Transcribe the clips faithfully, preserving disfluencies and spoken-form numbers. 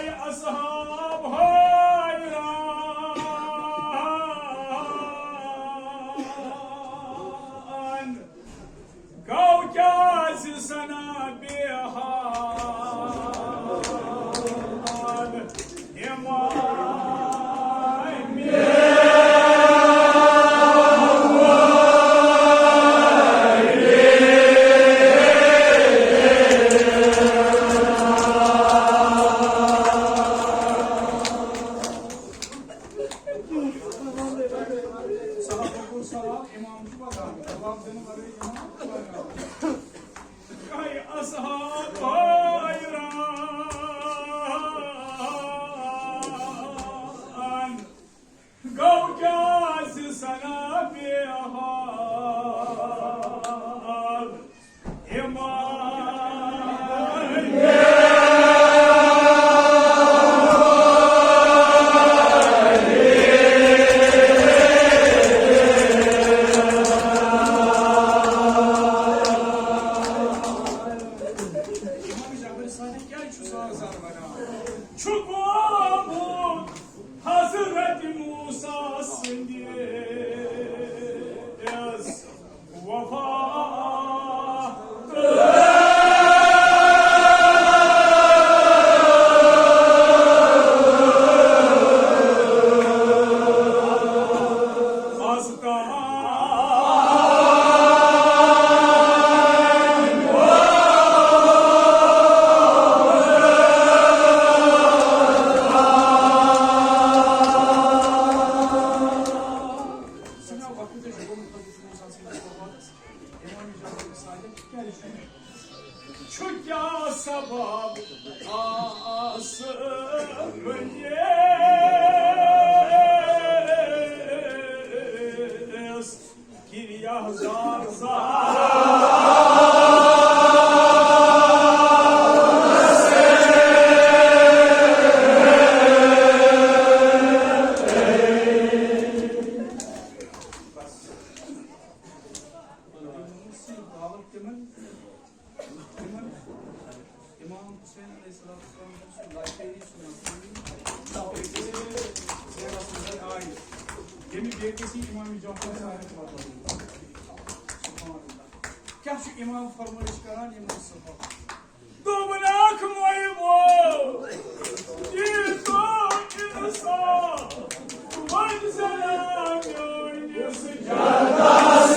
اصحاب حیران، گوٚو کیٛازِ سنا بے حال امام۔ صاحب گوٚو سوال، امام چھُ وَدان۔ جواب دِنہٕ وَرٲے امام چھُ وَدان۔ اے اصحاب حیران، گوٚو کیٛازِ سنا بے حال؟ امام جعفر صادق کیٛازِ چھُ زار زار ونان؟ چھُ گوٚمُت حضرت موسیٰ سٕنٛدِس وفا۔ سٮ۪ٹھاہ وقت چھُ گوٚمُت حضرت موسیٰ سٕنٛدِس وفاتس۔ امام جعفر صادق کیٛازِ چھُ؟ چھُ کیٛاہ سبب آسہٕ بہٕ ییٚس؟ کِریَہ زار زار۔ تِمن، تِمن امام حسین علیہ الصلوۃ والسلام سُنٛد لاشٲیی سُنٛد نفسانی زیرس منٛز آیہِ، ییٚمہِ بے کسی امام جعفر صادق وطن۔ سبحان اللہ۔ کیٛاہ چھُ امام فرمٲیش کران یِمن صحابن؟ دوٚپنکھ، مۄیہِ وول، یہِ تو انصاف، وۄنۍ زن میٲنِس جانس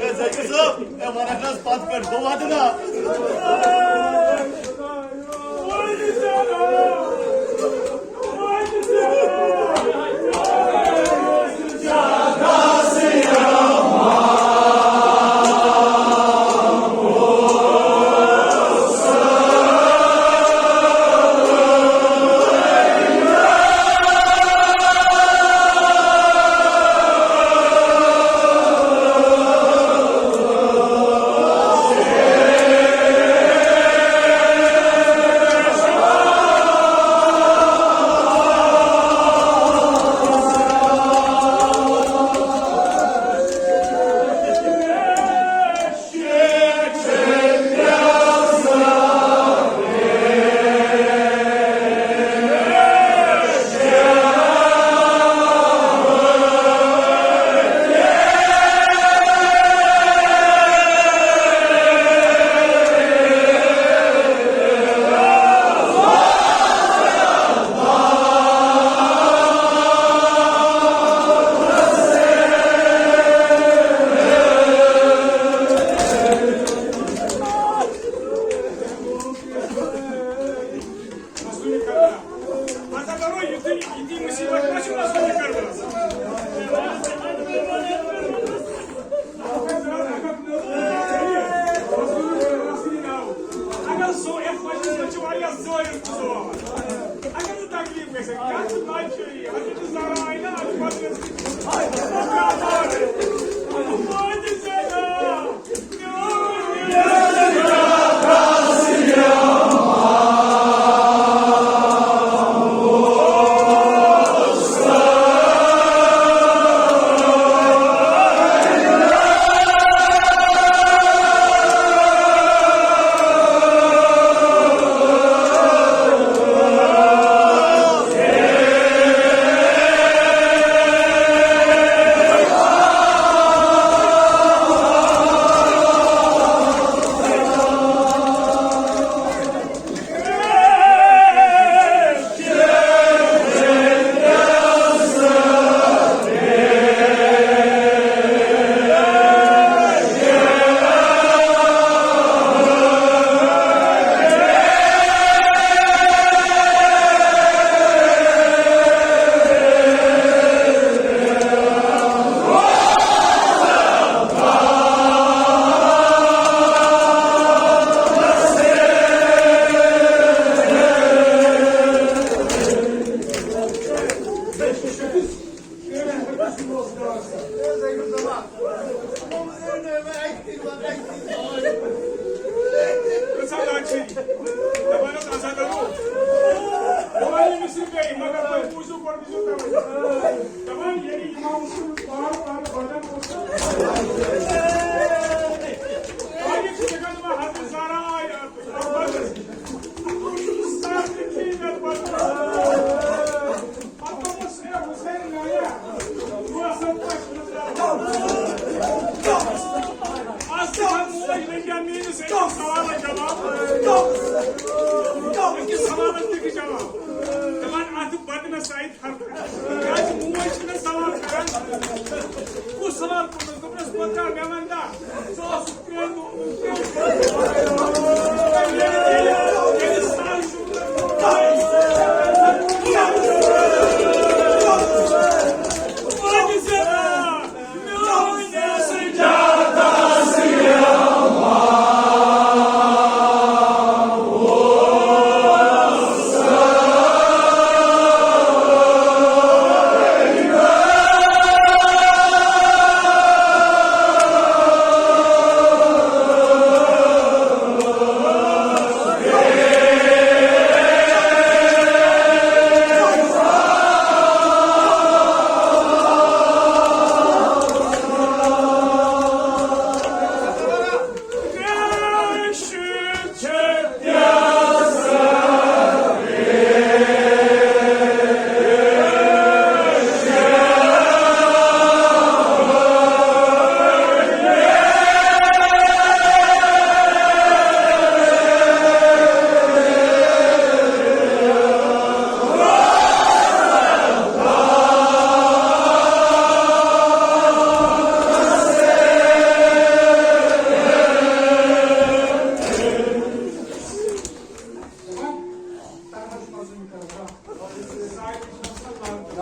ہے، ذاکر صٲب، ہے، وَنکھ نہٕ حظ پَتہٕ پٮ۪ٹھ، بہٕ وَدٕ نا۔ اگر سُہ یَتھ مجلسَس منٛز چھِ واریاہ زٲیِد بُزٲرۍ۔ اگر نہٕ تکلیٖف گژھِ، کَتھ چھِ ناچٲری؟ اگر نہٕ زَرٕ آیہِ نا، اَتھ مجلس تہِ چھِ۔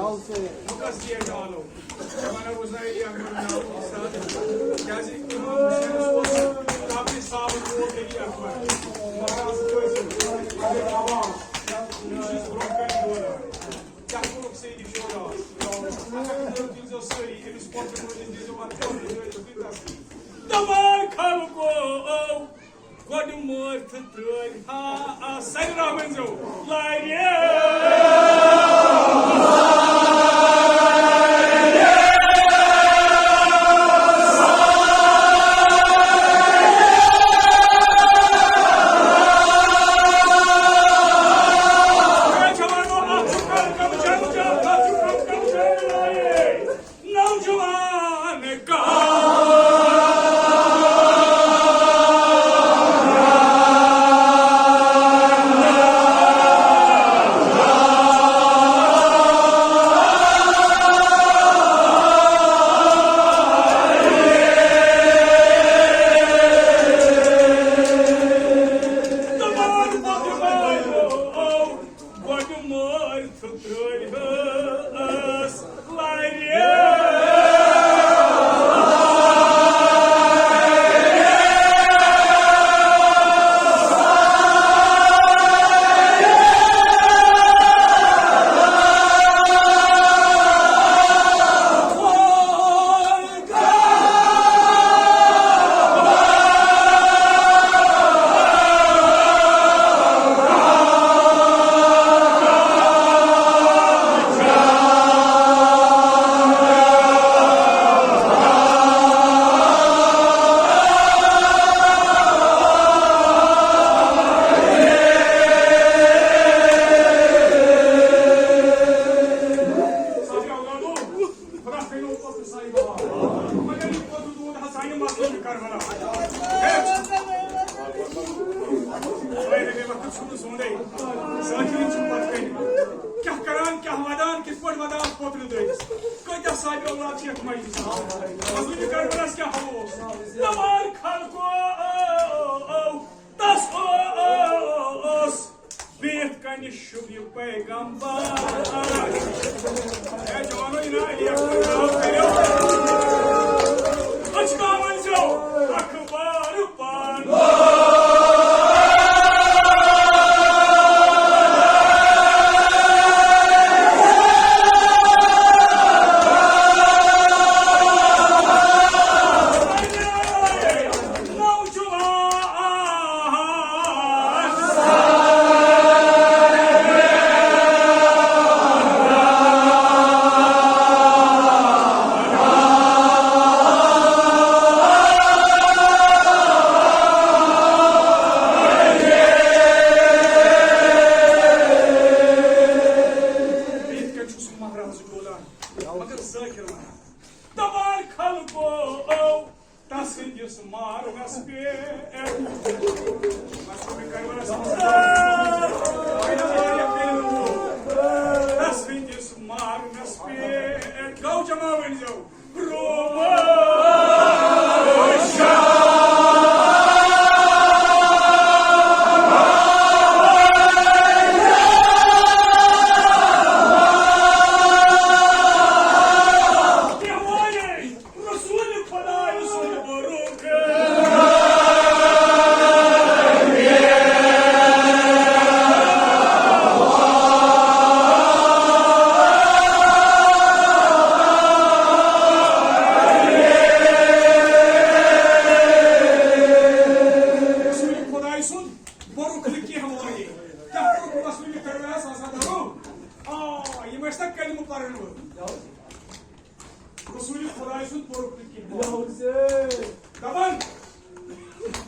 بہٕ کَس ژیر جوانو؟ مےٚ وَنو روزنٲیِو یہِ اکبر ناو اُستاد۔ کیٛازِ اِمام حُسینَس اوس قبرِ صاحبَس ووت ییٚتہِ اکبر۔ مہراز کٲشِر، مگر عوام، یہِ چھُ برٛونٛہہ کَنہِ بولان۔ کیٛاہ کوٚرُکھ سیدِ شورا؟ اگر نہٕ تِم زیو سٲری، أمِس پۄپھِ مٲلِس دِژیو اَتھ پۄپھِ مٲلِس تہِ تَس۔ دَپان خلقو، گۄڈٕ مٲرۍ تہٕ ترٛٲوۍ ہا سَرِ رحمن زیو لارِ۔ نوجوان کم۔ گۄڈٕ مٲرۍ تہٕ ترٛٲوۍ ہٲس لارِ۔ کیٛاہ کران، کیٛاہ ودان، کِتھ پٲٹھۍ ودان پوٚتُن دٲدِس؟ کۭتیٛاہ صاحبِ اولاد چھِ یَتھ مجلِسَس منٛز؟ مظلومِ کربلاہَس کیٛاہ حال اوس؟ نوار خلقو، تَس اوس بِہِتھ کَنہِ شُبہِ پیغمبر۔ اے جوانو، یہِ نا علی اکبر ناو کٔرِو۔ أچھ ما ؤنۍزیو اخبار پان۔ یِتھ کٔنۍ چھُ سُہ مہراز ڈولان، مگر ذٲکِر وَنان، دَپان خلقو، تَس ہٕنٛدِس مارنَس پٮ۪ٹھ۔ مَسلہٕ مےٚ کَرِ وَنَس منٛز۔ تَس ہٕنٛدِس مارنَس پٮ۪ٹھ۔ گاو جمع ؤنۍزیو۔ رومن شاہ۔ رسول خدای سُنٛد بروک۔ رسول خدای سُنٛد بروک نہٕ کینٛہہ وۄنۍ۔ کیٛاہ کوٚرُکھ رسول کربلاہَس آسان دَرو؟ آ، یِم ٲسۍ تَتھ کلمہٕ پَران وٲلۍ۔ رسول خدای سُنٛد پوٚرُکھ نہٕ کینٛہہ۔ دَپان،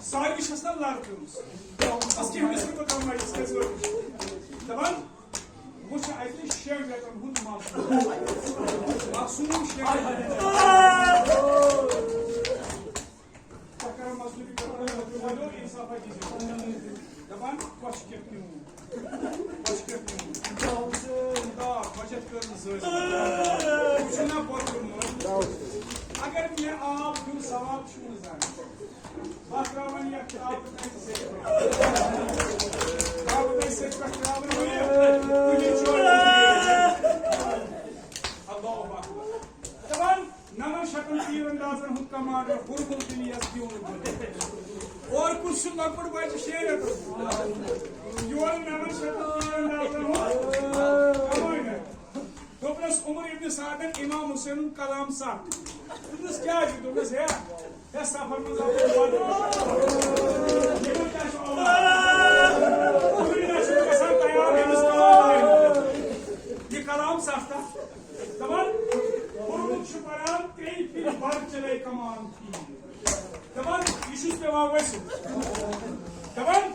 ساروی چھَس نہ لَر کٔرمٕژ۔ بَس کینٛہہ مِصرٕ بہٕ کَرٕ مَجلِس کٔژِ ؤرِش۔ دَپان، وٕچھ اَتہِ شٮ۪ن رٮ۪تَن ہُنٛد معصوٗم۔ معصوٗم شٮ۪ن رٮ۪تَن۔ تۄہہِ کرو مزدوٗری پٮ۪ٹھ، تُہۍ ؤنِو اِنصافا دِیِو۔ دَپان، کۄس کیٛاہ پیوٗنٛت؟ کۄس کیٛاہ پیوٗنٛت؟ خۄدا، بچت کٔر نہٕ سٲنۍ۔ وٕچھِو نا، بۄتلہٕ مٔنٛزۍ۔ اگر مےٚ آب دیُن ثواب چھُ نہٕ زانٛہہ۔ بہٕ ترٛاوَن یَتھ آبہٕ تَتہِ سۭتۍ۔ آبہٕ تَتہِ سۭتۍ پٮ۪ٹھ ترٛاوَن بہٕ یہِ۔ کُنہِ چوٹہِ۔ لۄکُٹ بچہِ شیٚیہِ رٮ۪تُک۔ یورٕ نَوَن شیٚتَن تیٖرَن ڈالرَن ہُنٛد کمٲے مےٚ۔ دوٚپنَس، عمر ابن سعدن امام حسین ہُنٛد کلام سَتھ۔ دوٚپنَس، کیٛاہ چھُ؟ دوٚپنَس، ہے، ہے، سفر منٛز آو وَنُن۔ یِمَن کیٛاہ چھُ آمُت؟ کُنہِ نہ چھُ گژھان تیار، أمِس کلام آمُت۔ یہِ کلام سَتھ تَتھ۔ دَپان، کوٚرمُت چھُ پران ترٛیٚیہِ پھِرِ بر چلے کمان تیٖر۔ دَپان، یہِ چھُس پٮ۪وان ؤسِتھ۔ دَپان،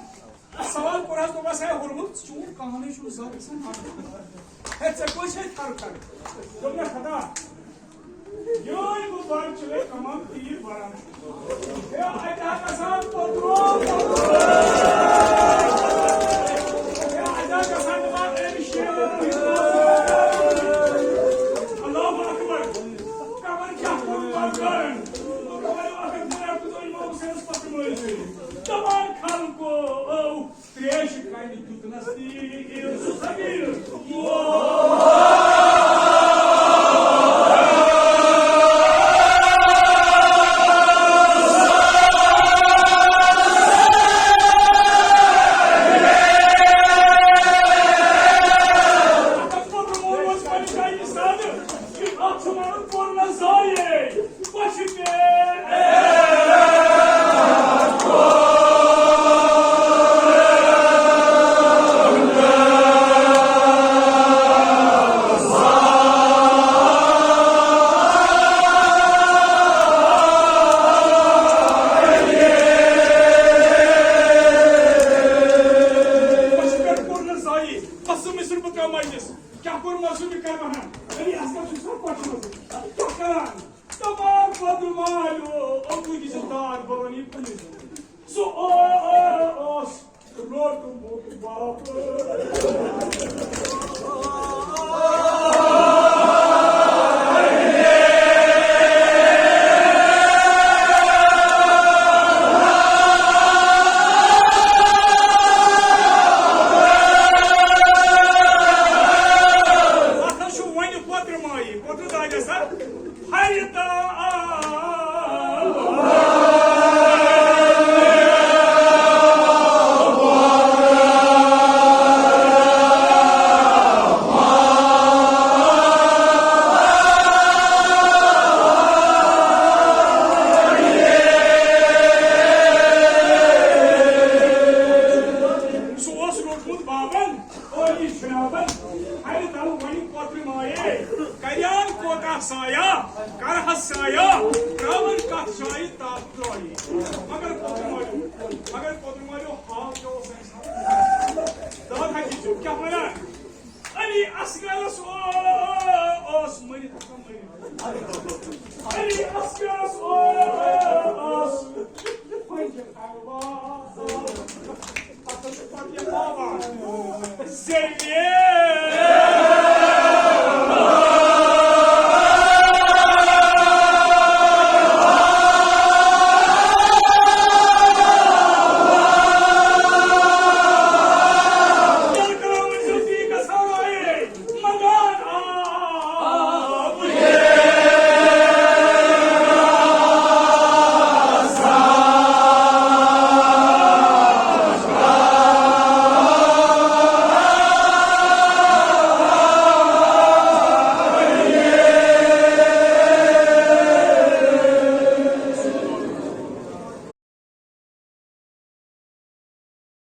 سوال کوٚر حظ، دوٚپمَس، ہے، ہُرمُت، ژٕ چھُکھ کانٛہہ نہٕ چھُنہٕ زانٛہہ گژھان۔ ہے، ژےٚ کُس چھے فرق کران؟ دوٚپ مےٚ، خدا، یِہوٚے گوٚو بَر چلے کمان تیٖر بران۔ ہے، اَتہِ ہا گژھان پوٚتُر، پوٚتُر۔ ہے، اَتہِ ہا گژھان دَپان، أمِس شیرَن ہٕنٛدۍ۔ اللہ اکبر۔ کمن کیٛاہ کوٚر بردارن؟ خۄدایو اگر بہٕ رٹہٕ تہٕ امام حسینس پتہٕ مٲرِتھ۔ دپان خلقو، تریشہِ کنہِ دیُتنس تیٖر سُہ سبیل۔ اَتھ پتہٕ مول اوس پننہِ جایہِ سادٕ۔ یُتھ اکھ چھُ وَنان، کوٚر نہ ضایع، بۄچھِ پٮ۪ٹھ۔ بۄچھِ پٮ۪ٹھ کوٚر نہ ضایع۔ بس مصر بہٕ ترٛاوٕ مجلس۔ کیٛاہ کوٚر مصر بہٕ کرٕ وَنان؟ علی اصغر چھُ سا کۄٹھِ منٛز۔ کیٛاہ کران؟ تمام بدر مالیو، او تُہۍ دِژٕو داد بلانی پُلِس۔ سُہ او-، او-، اوس روٹہٕ موٚٹ باپہٕ۔ اَتھ حظ چھُ وۄنہِ پوترٕ ماے، پوترٕ دادٮ۪س ہا۔ ہَرِ تال۔ سُہ اوس روٚٹمُت بابن۔ عٲلی جنابن ہرِ تل وۄنۍ پوترِ مایے، کریان کوتاہ سایہ، کرہس سایہ، تراون کتھ جایہِ تاپھ ترٲیہِ۔ مگر پوترِ مٲلِو، مگر پوترِ مٲلِو حال کیٛاہ اوس اَمہِ ساتہٕ؟ دَپان حقیٖقت کیٛاہ وَنان؟ علی اصغرس او-، اوس مٔرِتھ۔ علی اصغرس او-، اوس پنجہِ اروا۔ زیوِ